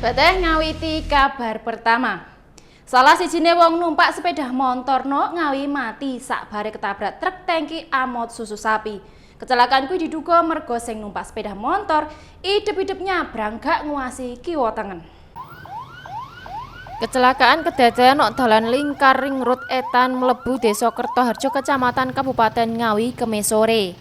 Beteh ngawiti kabar pertama. Salah sijine wong numpak sepeda motor nok Ngawi mati sakbare ketabrak truk tangki amot susu sapi. Kecelakaan kuwi diduga mergo sing numpak sepeda motor idep-idep nyabrang gak nguasi kiwa tengen. Kecelakaan kedadean nok dalan lingkar Ring Road Etan mlebu Desa Kertoharjo, Kecamatan Kabupaten Ngawi, Kemis sore.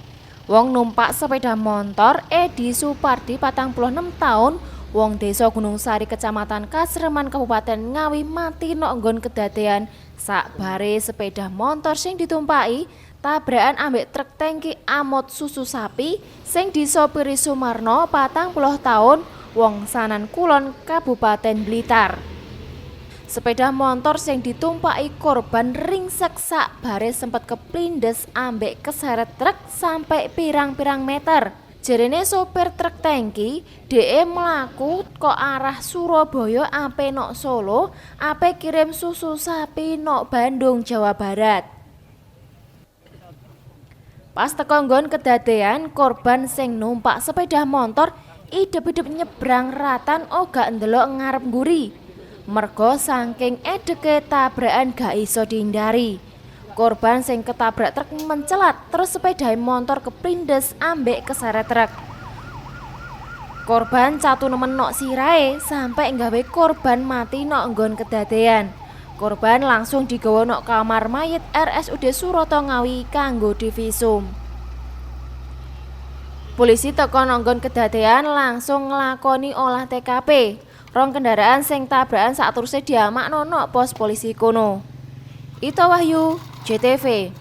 Wong numpak sepeda motor Edi Supardi, 46 tahun, wong Desa Gunung Sari, Kecamatan Kasreman, Kabupaten Ngawi, mati nok nggon kedadean sakbare sepeda motor sing ditumpaki tabrakan ambek truk tangki amot susu sapi sing disopiri Sumarno, 40 tahun, wong Sanan Kulon, Kabupaten Blitar. Sepeda motor sing ditumpaki korban ringsek sakbare sempet keplindes ambek keseret truk sampai pirang-pirang meter. Jarene sopir truk tangki, DE mlaku kok arah Surabaya ape nok Solo, ape kirim susu sapi nok Bandung, Jawa Barat. Pas teko nggon kedadean, korban sing numpak sepeda motor idep-idep nyebrang ratan ora ndelok ngarep mburi. Mergo saking edeke tabrakan gak iso dihindari. Korban sing ketabrak truk mencelat, terus sepeda motor keplindes ambek keseret truk. Korban catu nemen nok sirahe sampai nggawe korban mati nok nggon kedadean. Korban langsung digawa nok kamar mayit RSUD Suroto Ngawi kanggo divisum. Polisi teko nok nggon kedadean langsung nglakoni olah TKP. Rong kendaraan sing tabrakan sateruse diamanno nok pos polisi kono. Ito Wahyu, JTV.